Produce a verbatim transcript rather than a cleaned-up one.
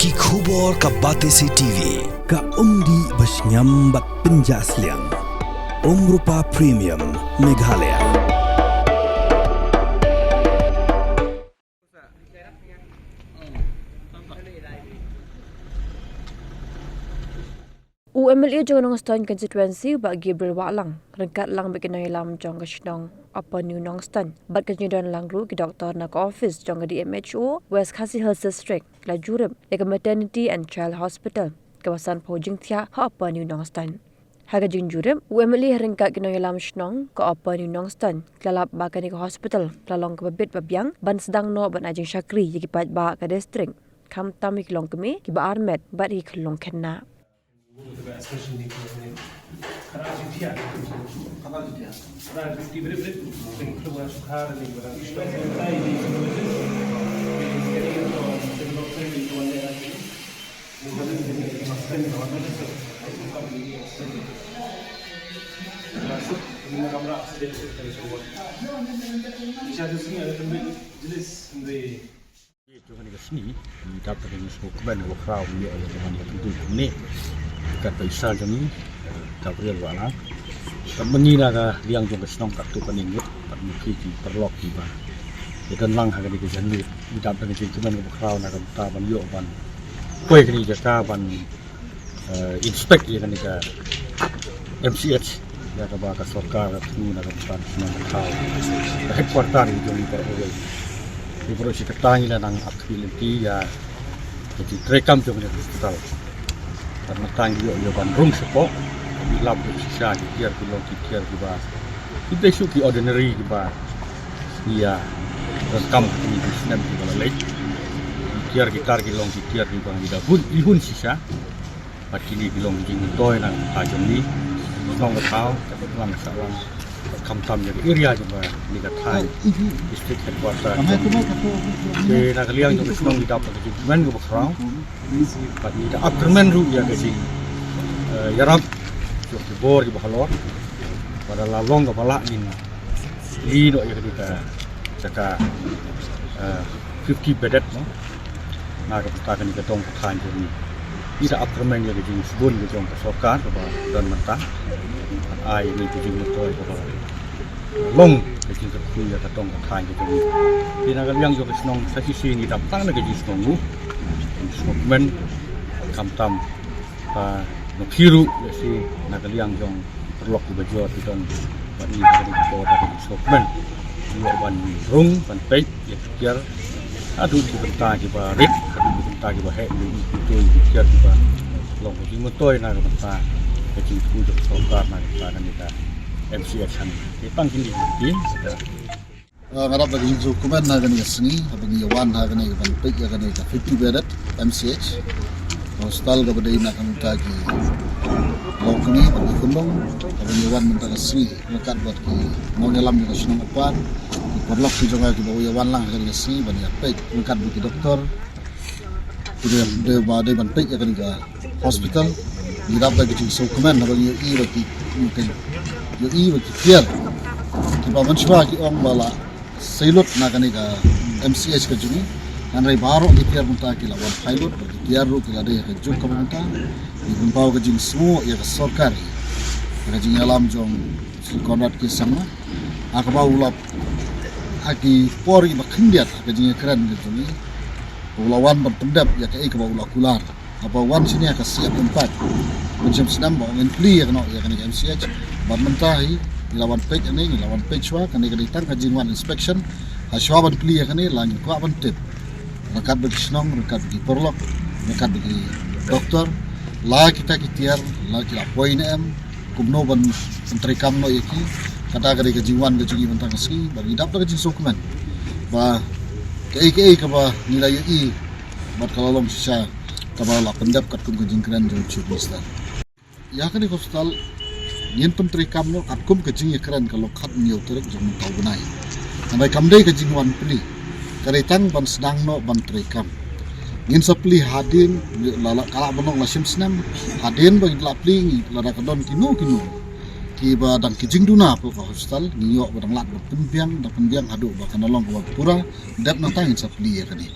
Ki khubor ka Batesi T V, ka umdih ba shngiam bad pynjah sliang. Umrupa Premium, Meghalaya. U M L A jong ka Nongstoiñ Constituency, Bah Gabriel Wahlang, ryngkat lang bad ki nongïalam jong ka shnong Upper New Nongstoiñ bad ka jingdon lang ruh ki doktor na ka office jong ka D M H O West Khasi Hills District, ki la jurip ïa ka Maternity and Child Hospital kaba sanphew jingthiah ha Upper New Nongstoiñ. Ha ka jingjurip, u M L A ryngkat ki nongïalam shnong ka Upper New Nongstoiñ ki la lap ba kane ka hospital ka la long kaba bit ba biang ban sdang noh ban ai jingshakri ïa ki paidbah ka district, khamtam ïa ki longkmie, kiba armet bad ïa ki khyllung khynnah. Jong kane ka sngi, ngi dap da ka jingsngewkmen kaba khraw ban ïoh ïa ka ban ïathuh kumne. Kat ba i sir jong ngi, eh, Gabriel Wahlang. Kat ma ngi na ka liang jong ka shnong katto katne ngut, kat ma ki ki paralok kiba ïadon lang ha kane ka jingmut. Ngi dap da ka jingkmen kaba khraw na ka bynta ban ïoh ban poi kane ka jaka ban eh, inspect ïa kane ka M C H, ïa kaba ka sorkar ka thmu na ka bynta ka shnong ka thaw. Ka headquarter jong ka area. Ki baroh shi katta ngi la nang ap khmih lynti ïa ka jingtrei kam jong ka hospital. Ka bynta ngi ïoh ïa ban rung shapoh, ngi lap ïa shisha ki tiar ki long ki tiar kiba, ki dei shuh ki ordinary kiba ïa donkam ha kine ki snem kiba la leit. Ki tiar ki tar ki long ki tiar kiba ngi da hun, i hun shisha. Bad kine ki long ki jingmyntoi na ka jong ngi. Shnong ka thaw, ka thaw lang sha lang. Khamtam ïa ka area jong kane ka thaiñ. District headquarter. Te na ka liang jong ka shnong ngi dap ka jingkmen kaba khraw. Bad ngi da ap kyrmen ruh ïa ka jing, eh, ïarap jong ki bor kiba halor. Bad la long kaba lah ngin plie noh ïa kane ka jaka, eh, fifty bedded, no? Na ka bynta kane ka dong ka thaiñ jong ngi. Ngi da ap kyrmen ïa ka jingsbun ka jong ka sorkar kaba don mynta. Ai ïa ngi ka jingmyntoi kaba long ka jingkyrkhu ïa ka dong ka thaiñ ka jong ngi. Te na ka liang jong ka shnong sa shisien ngi dap tang na ka jingsngewnguh, jingsngewkmen, khamtam ba ngi ruh lehse na ka liang jong paralok kiba jor ki don bad ngi ha kane ka por da ka jingsngewkmen. Ngi ïoh ban rung ban peit ïa ki tiar haduh ki bynta kiba rit, haduh ki bynta kiba heh, ïa ki tiar kiba long ka jingmyntoi na ka bynta ka jingthmu jong ka sorkar na ka bynta kane ka M C H hangne. Te tang kine ki, ah, nga dap da ka jingsngewkmen ha kane ka sngi haba ngi ïa wan ha kane ka ban peit ïa kane ka fifty bedded M C H hospital kaba dei na ka bynta ki longkmie bad ki khunlung, haba ngi ïa wan mynta ka sngi ryngkat bad ki nongïalam jong ka shnong Upper, ki paralok ki jong nga kiba ïa wan lang ha kane ka sngi ban ïa peit ryngkat bad ki doktor. Ki dei, dei ba dei ban peit ïa kane ka hospital. Ngi dap da ka jingsngewkmen haba ngi ïohi ba ki, ngi ïohi ba ki tiar kiba mynshuwa ki ong ba la sei lut na kane ka M C H ka jong ngi. Hynrei baroh ki tiar mynta ki la wan phai lut, ba ki tiar ruh ki la dei ha ka juk kaba mynta. Ngi pynpaw ka jingsngewnguh ïa ka sorkar, ïa ka jingïalam jong Sir Conrad K Sangma, ha kaba u la, ha ki por kiba khyndiat ha ka jingïakren ka jong ngi, u la wan ban pyndep ïa kaei kaba u la kular. Haba wan shane ha ka C F Impact, ban shim snem ba ong ngin plie ïa kano ïa kane ka M C H. Bad mynta hi ngi la wan peit ïa ne, ngi la wan peit shuwa, kane ka dei tang ka jingwan inspection. Ha shuwa ban plie ïa kane la ngi kwah ban tip ryngkat bad ki shnong, ryngkat bad ki paralok, ryngkat bad ki doktor, la kita ki tiar la ki la poi ne em, kumno ban pyntreikam noh ïa ki. Kata ka dei ka jingwan ka jong ngi mynta ka sngi, bad ngi dap da ka jingsngewkmen ba kaei kaei kaba ngi la ïohi bad ka la long shisha kaba la pyndep katkum ka jingkren jong u Chief Minister. Ïa kane ka hospital ngin pyntreikam noh katkum ka jingïakren ka long khathynñiew tarik jong mynta u bnai. Hynrei kam dei ka jingwan plie, ka dei tang ban sdang noh ban treikam. Ngin sa plie hadien, la, la, ka lah ban long la shim snem, hadien ba ngin lah plie, lada ka don kino kino kiba dang ki jingduna hapoh ka hospital, ngi ïoh ba dang lad ban pynbiang, dang pynbiang haduh ba kan long kaba pura, dep nangta ngin sa plie ïa kane.